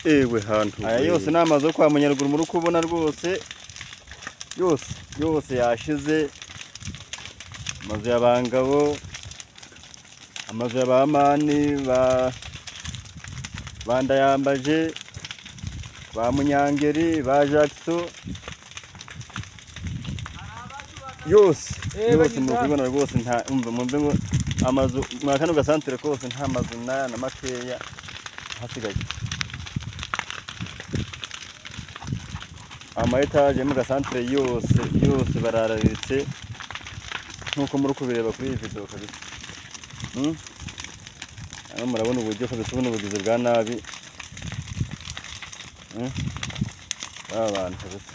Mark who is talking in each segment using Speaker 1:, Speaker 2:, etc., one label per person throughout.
Speaker 1: Ewe hantu.
Speaker 2: Aya yose ni amazu yo kwa Munyaruguru muri kubona rwose, yose yose yashize. Amazu ya Bangabo, amazu ya Bamani, ba Bandayambaje, ba Munyangeri, ba Jackson, yose yose muri kubibona rwose. Nta umva mwumve ngo amazu mwa kano gasantere kose nta mazu n'aya na makeya hasigaye. Ama etaje mu gasantere yose yose barararitse nkuko muri kubireba kuri iyi video kabisa. Hano murabona uburyo kabisa buno bugizi bwa nabi. Aba bantu kabisa.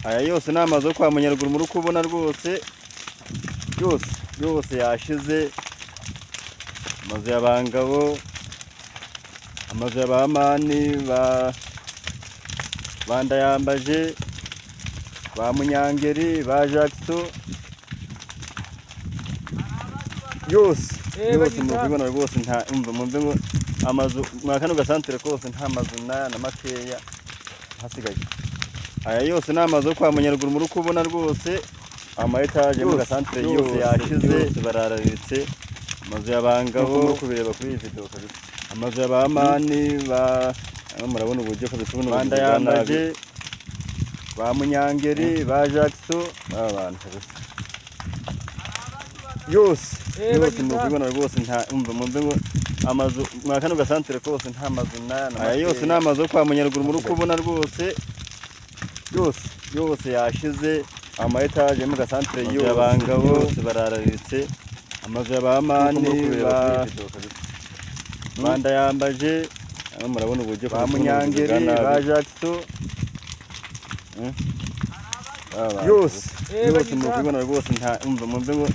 Speaker 2: Aya yose ni amazu yo kwa Munyaruguru muri kubona rwose, yose yose yashize. Amazu ya Bangabo, amazu ya Bamani, ba Bandayambaje, ba Munyangeri, ba Jackson, yose yose muri kubibona rwose. Nta umva mwumve ngo amazu mwa kano gasantere kose nta mazu n'aya na makeya hasigaye. Aya yose ni amazu yo kwa Munyaruguru muri kubona rwose, ama etaje mu gasantere yose yashize, yose barararitse. Amazu ya Bangabo muri kubireba kuri iyi video kabisa. Amazu ya Bamani, ba hano murabona uburyo kabisa buno bugizi bwa nabi.
Speaker 1: Bandayambaje,
Speaker 2: ba Munyangeri, ba Jackson, aba bantu kabisa. Yose yose muri kubibona rwose. Nta umva mwumve ngo amazu mwa kano gasantere kose nta mazu n'aya na Aya yose ni amazu yo kwa Munyaruguru muri kubona rwose, yose yose yashize. Ama etaje mu gasantere
Speaker 1: Amazu ya
Speaker 2: yose
Speaker 1: Bangabo,
Speaker 2: yose barararitse. Amazu ya Bamani, ba Bandayambaje,
Speaker 1: Hano murabona uburyo
Speaker 2: ba
Speaker 1: kabisa buno bugizi bwa
Speaker 2: Munyangeri, ba
Speaker 1: nabi.
Speaker 2: Jackson,
Speaker 1: Aba bantu
Speaker 2: yose
Speaker 1: kabisa.
Speaker 2: yose muri kubibona rwose. Nta umva mwumve ngo